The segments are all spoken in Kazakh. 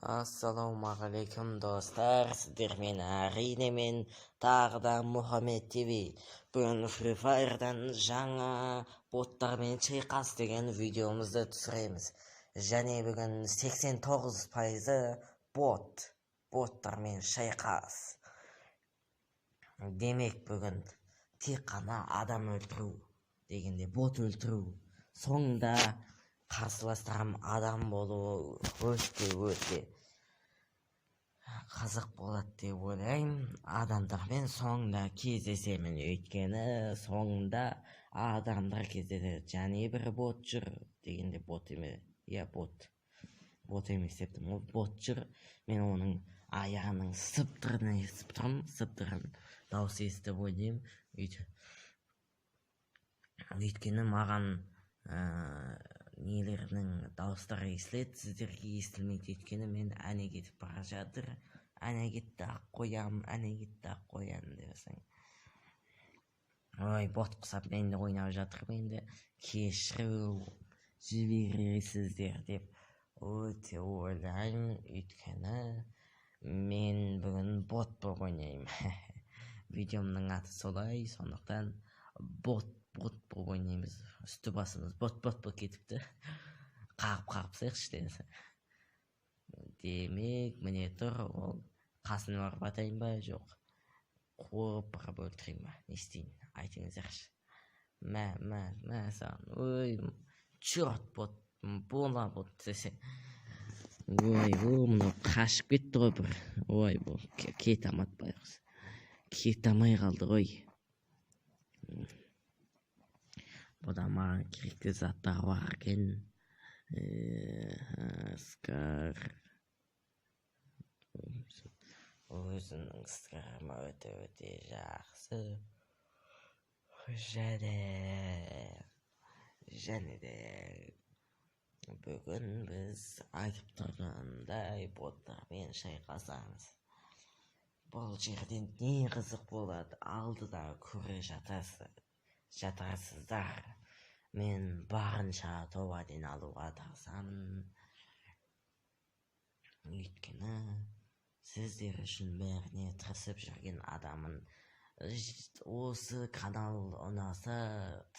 Ассалаумағалейкум, достар! Сіздермен, әрине, мен тағы да Мұхаммед ТВ. Бүгін Free Fire'дан жаңа боттармен шайқас деген видеомызды түсіреміз. Және бүгін 89%-ы бот, боттармен шайқас. Демек, бүгін тек қана адам өлтіру дегенде бот өлтіру. Соңында қарсыластарым адам болуы өте өте қызық болады деп ойлаймын. Адамдармен соңында кездесемін, өйткені соңында адамдар кездеседі. Және бір бот жүр дегенде, бот емес, иә, бот, бот емес дептім ғой, бот жүр. Мен оның аяғының сыбдырын естіп тұрмын, сыбдырын, дауыс естіп ойлаймын, өйткені маған нелерінің дауыстары естіледі, сіздерге естілмейді, өйткені мен әне кетіп бара жатыр, әне кетті ақ қоям, әне кетті ақ қоян десең. Ой, бот құсап мен де ойнап жатырмын енді, кешіру жібересіздер деп өте ойлаймын, өйткені мен бүгін бот болып ойнаймын. Видеомның аты солай, сондықтан бот, бот болып ойнаймыз. Үсті басымыз бот бот болып кетіпті, қағып қағып тастайықшы. Демек, міне тұр ол. Қасына барып атайын ба, жоқ, қуып барып өлтірейін ба, не істейін, айтыңыздаршы. Мә, мә, мә саған! Ой, черт, бот бола, бот десе. Ойбу, мынау қашып кетті ғой бір. Ойбу, кете алмады байғұс, кете алмай қалды ғой. Бұда маған керекті заттар бар екен. Скар, өзімнің скарым өте өте жақсы. Және де бүгін біз айтып тұрғандай боттармен шайқасамыз. Бұл жерден не қызық болады, алдыда көре жатарсыздар. Мен барынша топ 1 алуға тырысамын, өйткені сіздер үшін бәріне тырысып жүрген адаммын. Осы канал ұнаса,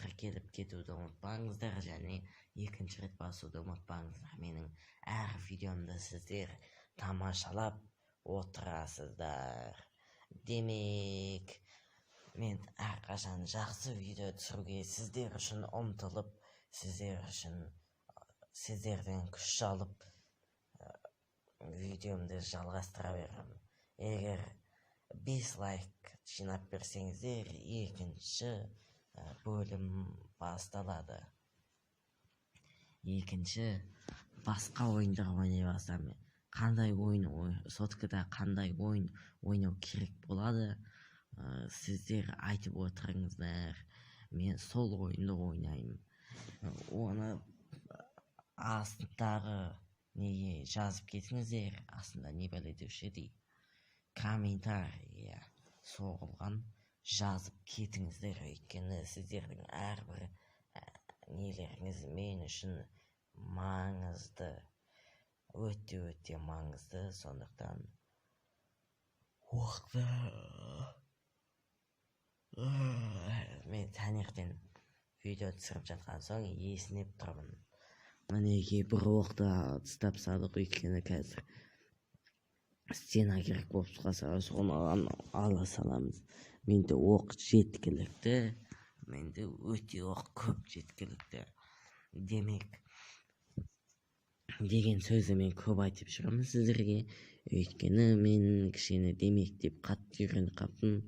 тіркеліп кетуді ұмытпаңыздар және екінші рет басуды ұмытпаңыздар. Менің әр видеомды сіздер тамашалап отырасыздар. Демек, мен әрқашан жақсы видео түсіруге сіздер үшін ұмтылып, сіздер үшін, сіздерден күш алып, видеомды жалғастыра беремін. Егер 5 лайк жинап берсеңіздер, екінші бөлім басталады, екінші басқа ойындар ойнай бастаймын. Қандай ойын, соткада қандай ойын ойнау керек болады, сіздер айтып отырыңыздар, мен сол ойынды ойнаймын. Оны астындағы неге жазып кетіңіздер, астында не бар деуші еді, комментарий, иә, соғылған жазып кетіңіздер, өйткені сіздердің әрбір нелеріңіз мен үшін маңызды, өте өте маңызды. Сондықтан уақытта мен таңертең видео түсіріп жатқан соң есінеп тұрмын. Мінекей, бір оқты тастап тастадық, өйткені қазір стена керек болып қалса, соны ала саламыз. Менде оқ жеткілікті, менде өте оқ көп жеткілікті. Демек деген сөзді мен көп айтып жүремін сіздерге, өйткені мен кішкене демек деп қатты үйреніп қалыппын.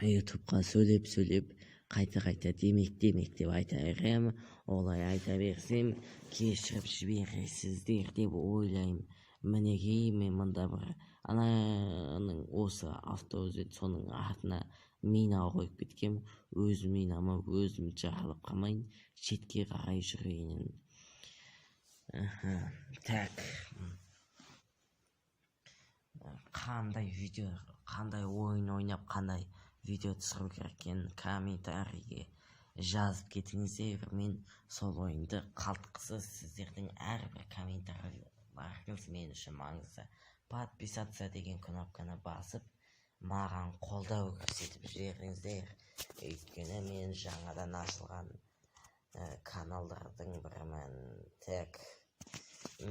Ютубқа сөйлеп сөйлеп, қайта қайта демек, демек деп айта беремін. Олай айта берсем, кешіріп жібересіздер деп ойлаймын. Мінекей, мен мында бір ананың, осы автобус еді, соның артына мина қойып кеткем. Өз минама өзім жарылып қалмайын, шетке қарай жүрейін. Так, қандай видео, қандай ойын ойнап, қандай видео түсіру керек екенін комментарийге жазып кетіңіздер. Мен сол ойынды қалтқысыз сіздердің әрбір комментарий Лайкіңіз мен үшін маңызды. Подписаться деген кнопканы басып, маған қолдау көрсетіп жіберіңіздер, өйткені мен жаңадан ашылған каналдардың бірімін. Так,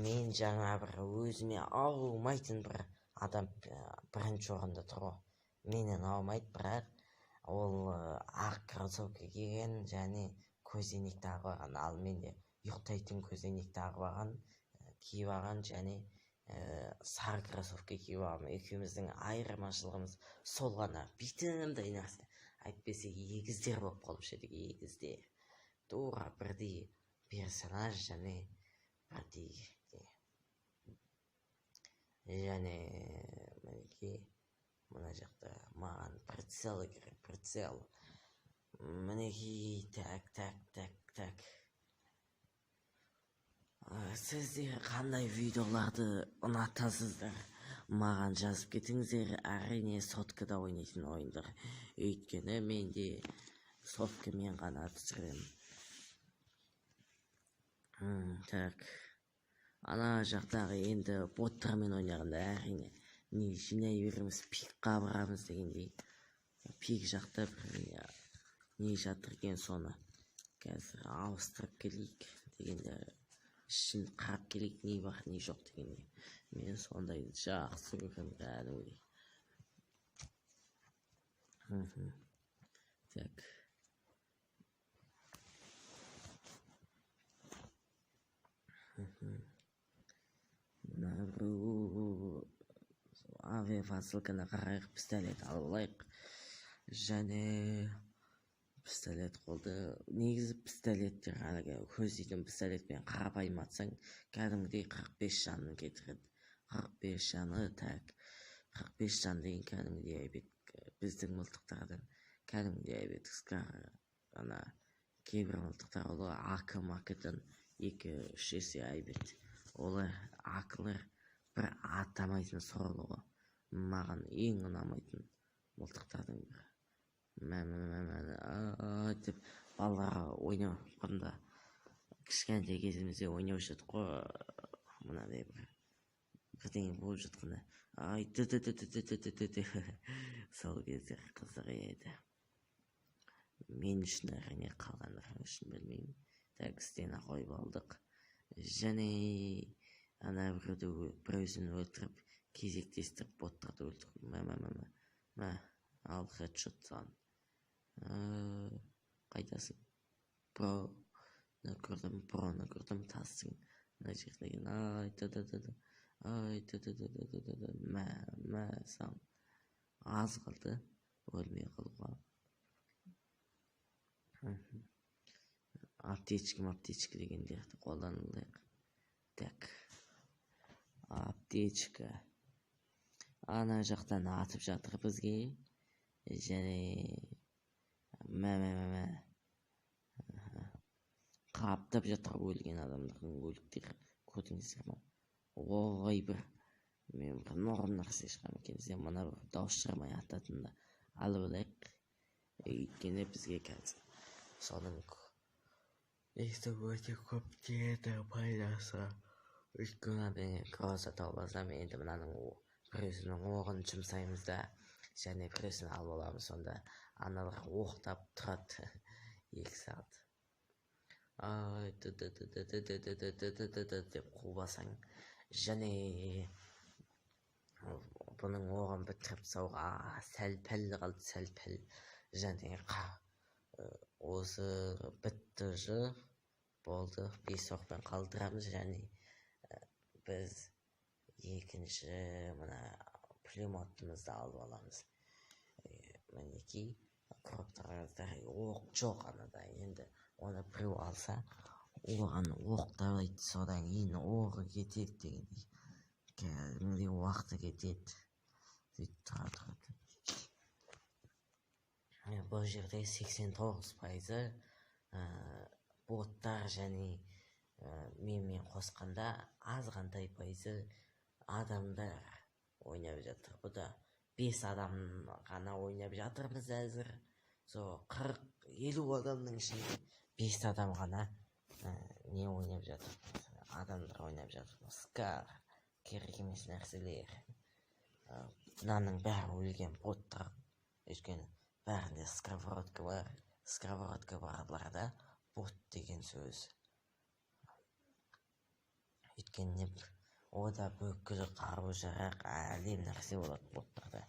мен жаңа бір өзіме аумайтын бір адам бірінші орында тұр ғой, менен аумайды, бірақ ол ақ кроссовка киген және көзәйнек тағып алған. Ал менде ұйықтайтын көзәйнек тағып алған, киіп алған және сары кроссовка киіп алған. Екеуміздің айырмашылығымыз сол ғана, битімдей нәрсе. Әйтпесе егіздер болып қалушы едік, егіздер, тура бірдей персонаж және бірдей. Және мінекей, мына жақта маған прицел керек, прицел, мінекей. Так, так, так, так. Сіздер қандай видеоларды ұнатасыздар, маған жазып кетіңіздер. Әрине, соткада ойнайтын ойындар, өйткені менде соткамен ғана түсіремін. Так, ана жақтағы енді боттармен ойнағанда, әрине, не жинай береміз, пикқа барамыз дегендей. Пик жақта бір не жатыр екен, соны қазір ауыстырып келейік дегенде, ішін қарап келейік, не бар, не жоқ дегендей. Мен сондайды жақсы көремін кәдімгідей. Так, мына біреу авиафасылканы қарайық, пистолет алып алайық. Және пистолет қолды, негізі пистолеттер, әлгі көздейтін пистолетпен қарапайым атсаң, кәдімгідей 45 жанын кетіреді, 45 жаны. Так, 45 жан деген кәдімгідей әйбет, біздің мылтықтардан кәдімгідей әйбет. Ана кейбір мылтықтар ол АК макдан 2-3 есе әйбет. Олар АКлар бір атамайтын сорлы ғой, маған ең ұнамайтын мылтықтардың бірі. Мә, мә, мә, мә деп балаларға ойнау, бұрында кішкентай кезімізде ойнаушы едік қой. Мынандай бір бірдеңе болып жатқанда, ай, т т т т т т т. Сол кездер қызық еді мен үшін, әрине, қалғандар үшін білмеймін. Так, стена қойып алдық және ана біреуді, біреусін өлтіріп, кезектестіріп боттарды өлтіріп. Мә, мә, мә, мә, мә, ал, хедшот саған. Қайдасың, бро? Көрдім, броны көрдім, тастың мына жерде. Ай, т т т, ай, т т т т т т, мә, мә саған. Аз қалды өлмей қалуға. Аптечка, аптечка дегендерді қолданылайық. Так, аптечка. Ана жақтан атып жатыр бізге және мә, мә, мә, мә, қаптап жатыр өлген адамдардың өліктері, көрдіңіздер ма? Ой, бір мен бір норм нәрсе шығар екен десем, мына бір дауыс шығармай ататынды алып алайық, өйткені бізге қазір соның несі өте көп тиеді, пайдасы. Өйткені мен гроза тауып алсам, енді мынаның біреусінің оғын жұмсаймыз да, және біреусін алып аламыз, сонда аналар оқтап тұрады 2 сағат. Ай, т т т т т т т т т т т деп қубасаң, және бұның оғын бітіріп тастауға сәл пәл қалды, сәл пәл. Және осы бітті уже, болды, 5 оқпен қалдырамыз. Және біз екінші мына пулеметімізді алып аламыз. Мінекей, көріп тұрғаныңыздар, оқ жоқ анада. Енді оны біреу алса, оған оқтайды, содан кейін оғы кетеді дегендей, кәдімгідей уақыты кетеді. Сөйтіп тұра тұрады. Бұл жерде 89%-ы боттар және менімен қосқанда азғантай пайызы адамдар ойнап жатыр. Бұда 5 адам ғана ойнап жатырмыз әзір. Сол 40-50 адамның ішінде 5 адам ғана не ойнап жатыр, адамдар ойнап жатыр. Скар. Керек емес нәрселер. Мынаның бәрі өлген боттар, өйткені бәрінде сковородка бар. Сковородка барларда бот деген сөз. Өйткені ода бүкіл қару-жарақ, әлем нәрсе болады боттарда.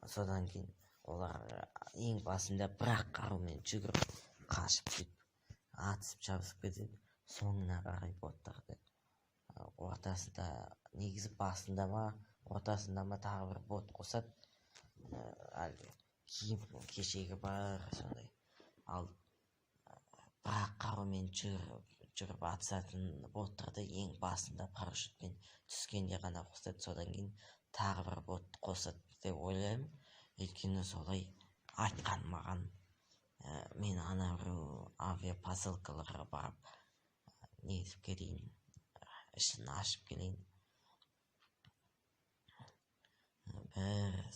Содан кейін олар ең басында бір-ақ қарумен жүгіріп, қашып, сөйтіп атысып шабысып кетеді. Соңына қарай боттарды ортасында, негізі басында ма, ортасында ма, тағы бір бот қосады, әлгі киім кешегі бар сондай. Ал бір-ақ қарумен жүріп атысатын боттарды ең басында парашютпен түскенде ғана қосады. Содан кейін тағы бір бот қосады деп ойлаймын, өйткені солай айтқан маған. Мен ана біреу авиапосылкаларға барып нетіп келейін, ішін ашып келейін. Бір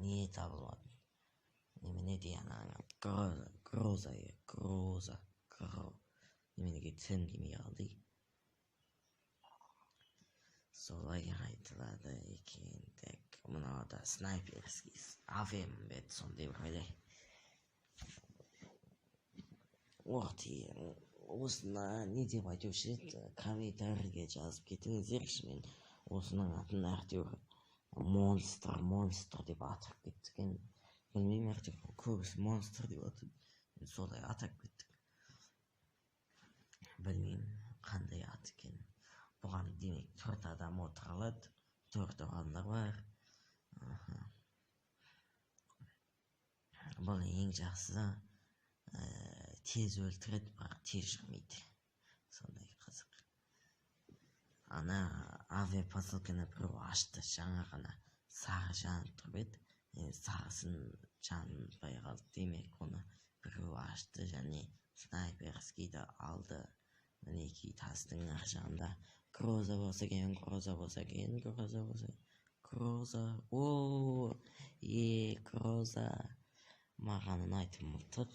не табылмады, немене де, ана гроза, гроза, неменеге тілім келмей қалды. Солай айтылады екен. Так, мынау да снайперский АВМ бе еді, сондай бір бәле. Ох ты, осыны не деп айтушы еді, комментарийге жазып кетіңіздерші. Мен осының атын әйтеуір монстр, монстр деп атап кеттік енді. Білмеймін, әйтеуір көбісі монстр деп атады, солай атап кеттік. Білмеймін қандай ат екенін. Бұған демек 4 адам отыра алады, 4 орындық бар. Бұл ең жақсысы, тез өлтіреді, бірақ тез жүрмейді. Сондай қызық. Ана авиапосылканы біреу ашты, жаңа ғана сары жанып тұрып еді. Енді сарысын жанбай қалды, демек оны біреу ашты және снайперскийді алды. Мінекей тастың ар жағында гроза болса екен, гроза болса екен, гроза болса, гроза, о, е, гроза. Маған ұнайтын мылтық,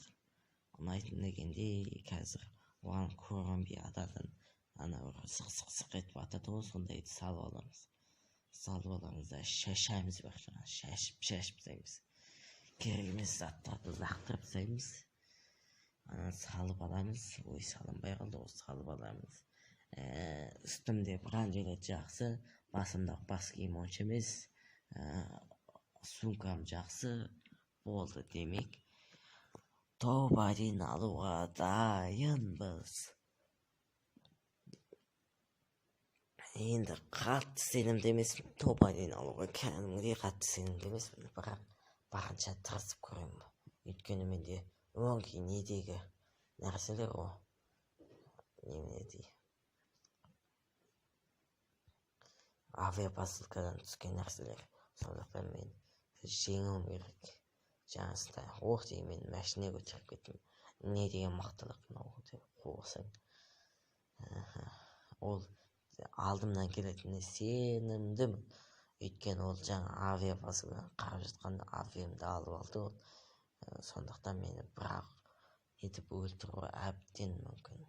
ұнайтын дегенде қазір оған көрінбей ататын, ана бір сық-сық-сық етіп атады ғой, сондайды салып аламыз. Салып аламыз да шашамыз, бір жағын шашып, шашып тастаймыз. Керек емес заттарды лақтырып тастаймыз. Ана салып аламыз. Ой, салынбай қалды ғой, салып аламыз. Үстімде бронежилет жақсы, басымдағы бас киім онша емес, сумкам жақсы болды. Демек топ 1 алуға дайынбыз. Енді қатты сенімді емеспін топ 1 алуға, кәдімгідей қатты сенімді емеспін, бірақ барынша тырысып көремін. Өйткені менде өңкей недегі нәрселер ғой, немене дейді, авиапосылкадан түскен нәрселер. Сондықтан мен жеңуім керек. Жаңасында ох деген мен машина көтеріп кеттім. Не деген мықтылық мынау деп қуысаң. Ол алдымнан келетініне сенімдімін. Өйткені ол жаңа авиапосылкадан қарап жатқан авиамды алып алды ол. Сондықтан мені бірақ етіп өлтіруі әбден мүмкін.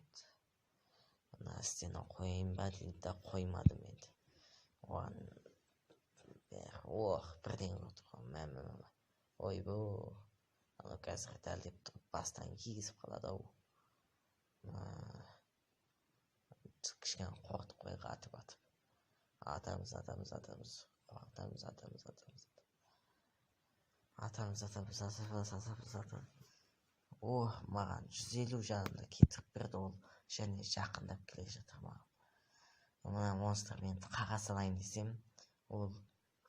Мына стена қояйын ба дейді да, қоймадым енді. Оған бәрі, ох, бірден көрдік қой, мә, мә, мә, мә. Ойбу, анау қазір дәлдеп тұрып бастан кигізіп қалады ау. Кішкене қорқытып қояйық, атып, атып. Атамыз, атамыз, атамыз, қорқытамыз, атамыз, атамыз, атамыз, атамыз, атамыз, атамыз, атамыз. О, маған 150 жанымды кетіріп берді ол, және жақындап келе жатыр маған. Мына монстр мен қаға салайын десем, ол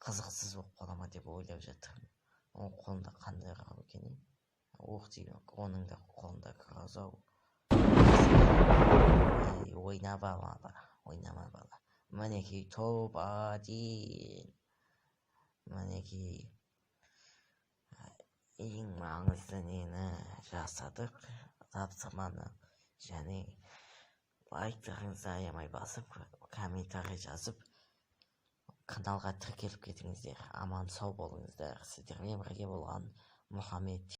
қызықсыз болып қала ма деп ойлап жатырмын. Оның қолында қандай қару екен? Оқ деймін, оның да қолында гроза. Ей, ойна бала, ойнама бала. Мінекей топ 1. Мінекей ең маңызды нені жасадық, тапсырманы. Және лайктарыңызды аямай басып, комментарий жазып, каналға тіркеліп кетіңіздер. Аман сау болыңыздар. Сіздермен бірге болған Мұхаммед.